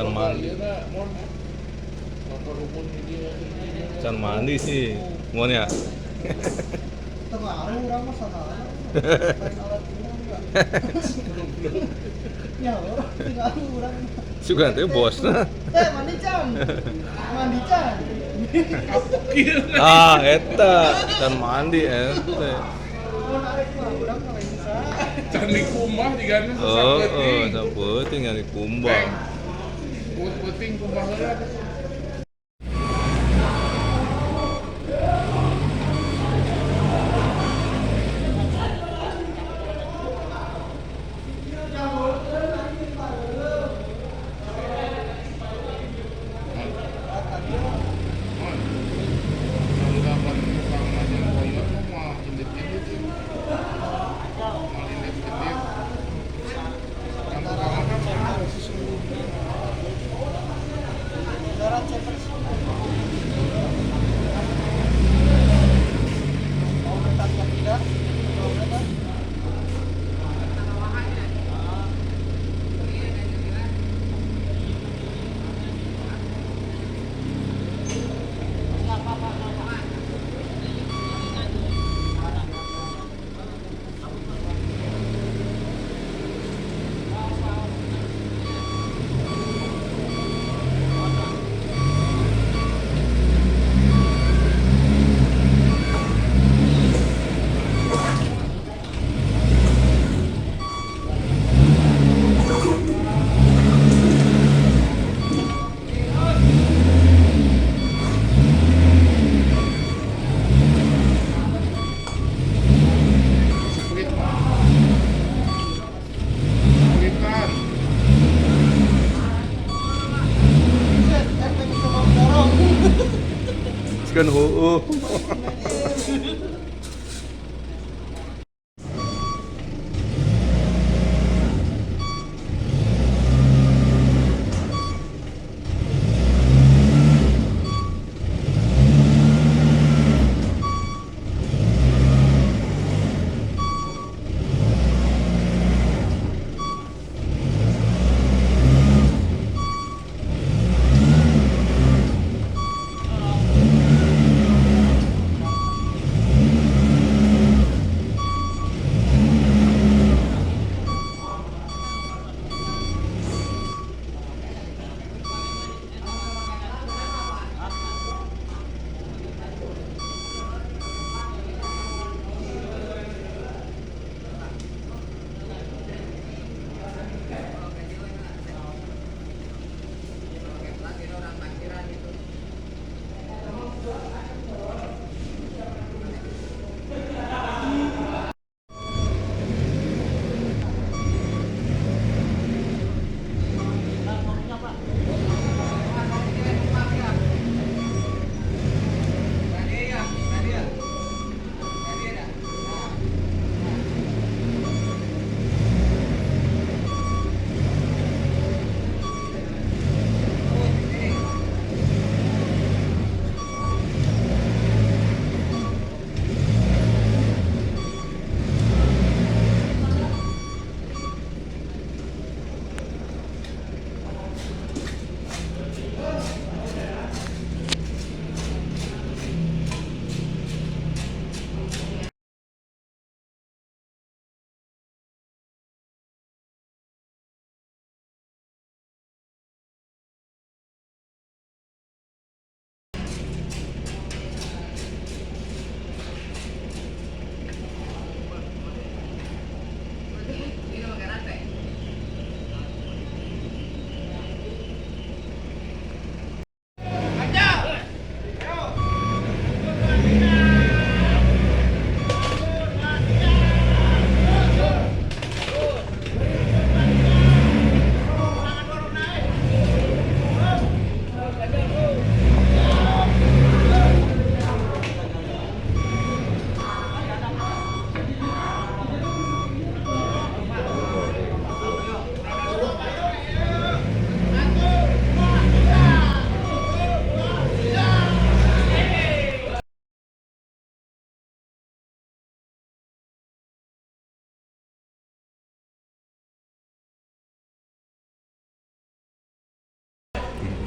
Can mandi. Can mandi sih. Mon ya. Tengaruh urang mah saha. Lain alat urang enggak. Ya, tengaruh urang. Sugan teh bosna. Eh, mandi can. Mandi can. Ah, eta can mandi eta. Mun arek mah urang mah lain bisa. Can dikumbah jigana Oh, sasapeting. oh, sapeuting nyari kumbang. Peuting kumbah heula. Darat cepet. Mau bertanya tidak? Mau bertanya? Sprit. Spritan. Buset, kan pengen coba dorong. Sugan heueuh.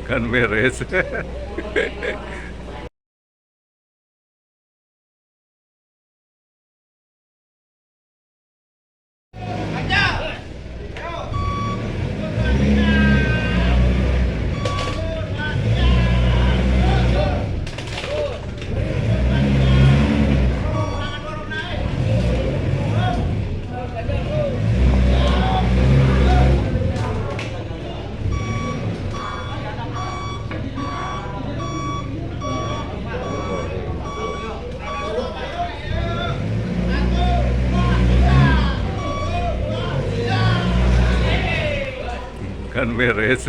Kan beres. Kan beres.